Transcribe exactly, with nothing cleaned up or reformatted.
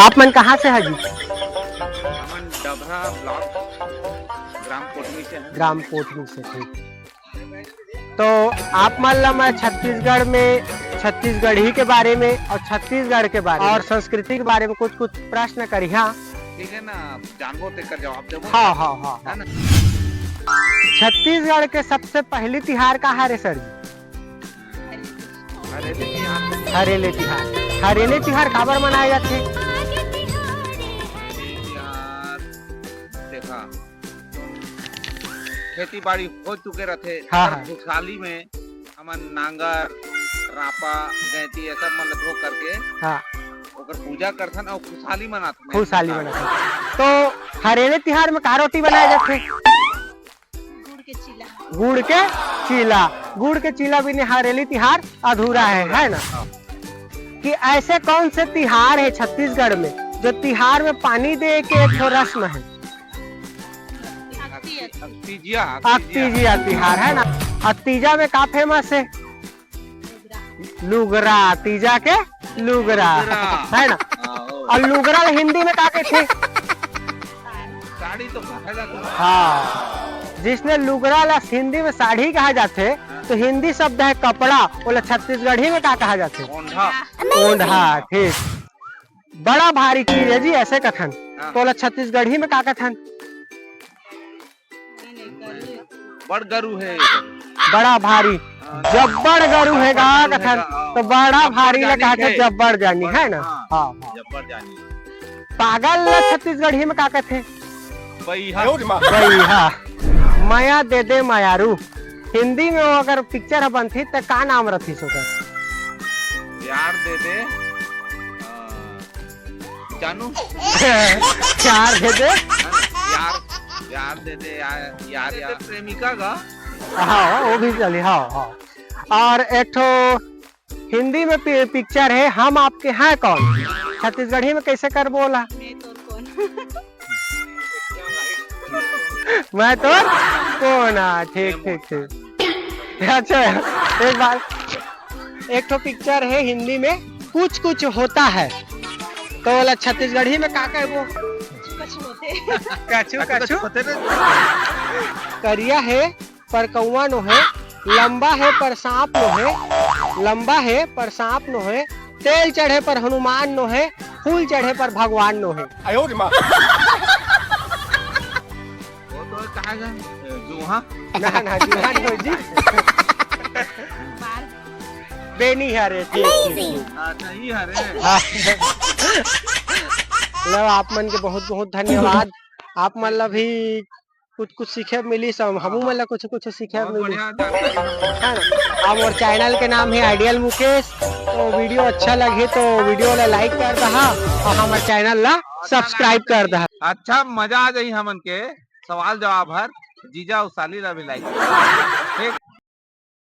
आप मन कहाँ से हजी? हमन डभरा ब्लॉक, ग्राम कोटमी से हैं। ग्राम कोटमी से, ठीक। तो आप मन ला मैं छत्तीसगढ़ में, छत्तीसगढ़ी के बारे में और छत्तीसगढ़ के बारे में और संस्कृति के बारे में कुछ कुछ प्रश्न करिहा। ठीक है ना, आप जानबो तेकर जवाब देबो। हाँ, हाँ, हाँ, है हाँ। ना? छत्तीसगढ़ के सबसे पहली तिहार का हरे सर जी? हरेली तिहार। हरेली तिहार। हरेली तिहार काबर मनाए जाथे? हरेली तिहार, देखा, खेती बाड़ी हो चुके रथे, हाँ, हर हाँ। खुशहाली में हमन नांगर, रापा, गैंती, ये सब मन ल धो करके हाँ। ओकर पूजा करथन अउ खुशहाली मनाथन। खुशहाली मनाथन। तो हरेली तिहार में का रोटी बनाए जाथे? गुड़ के चीला। गुड़ के चीला। गुड़ के चीला बिना हरेली तिहार अधूरा है, है ना? हाँ। कि ऐसे कौन से तिहार है छत्तीसगढ़ में जो तिहार में पानी दे के एक ठो रस्म है? अक्ति, अक्ति। अक्तिजिया, अक्तिजिया। अक्तिजिया तिहार है ना? अक्तिजिया में का फेमस है? लुगरा, तीजा के लुगरा, लुगरा। है ना? हाँ, ओ। और लुगरा ला हिंदी में का कहथे? साड़ी तो कहेला तो। हाँ, जिसने लुगरा ला हिंदी में साड़ी कहा जाथे, तो हिंदी शब्द है कपड़ा, ओला छत्तीसगढ़ी में का कहा जाथे? ओंढा। ओंढा, ठीक। बड़ा भारी चीज है जी, ऐसे कथन। हाँ। तो ओला छत्तीसगढ़ी में का कथन? बड़ गरु है। बड़ा भारी, हाँ। जब्बड़ गरु है गा बड़ गरु कथन, है गा, तो बड़ा जब्बड़ भारी ला जानी कहा था है। जब्बड़ जानी, बड़, है ना? हाँ, हाँ, हाँ। जब्बड़ जानी। पागल ला छत्तीसगढ़ी में का कथे? बइहा। बइहा। मया दे दे मयारू। हिंदी में वो अगर पिक्चर ह बनती त का नाम रथिस ओकर? यार दे दे, अ, जानू। यार दे दे। है ना? यार, यार दे दे, यार, यार, दे दे यार। प्रेमिका का। हाँ, वो भी चली, हाँ, हाँ। और एक ठो हिंदी में पि-, पिक्चर है हम आपके हैं कौन, छत्तीसगढ़ी में कैसे कर बोला? मैं तोर कोन। मैं तोर कोन, हाँ, ठीक, ठीक, ठीक। अच्छा, एक बार, एक ठो पिक्चर है हिंदी में, कुछ कुछ होता है, तो ओला छत्तीसगढ़ी में का कहबो? कछु कछु। कछु कछु। करिया है पर कौवा नोहे, लंबा है पर सांप नोहे, लंबा है पर सांप नोहे, तेल चढ़े पर हनुमान नोहे, फूल चढ़े पर भगवान नोहे। आयो रे माँ। वो तो कहा गया, जुहा? ना, ना, जुहा नहीं हो जी। बेनी है रे, ठीक, ठीक, ठीक। हाँ, सही है रे। हाँ। लो, आप मन के बहुत बहुत धन्यवाद। आप मन ला भी कुछ कुछ सीखे मिली, सब हमू मन ला कुछ कुछ सीखे बहुत मिली। बढ़िया जानकारी। है ना? अब मोर चैनल के नाम है आइडियल मुकेश। तो वीडियो अच्छा लगे तो वीडियो ला लाइक कर दहा और हमारे चैनल ला सब्सक्राइब कर दहा। अच्छा, मजा आ जाही हमन के सवाल जवाब हर। जीजा अउ साली ला भी लाइक।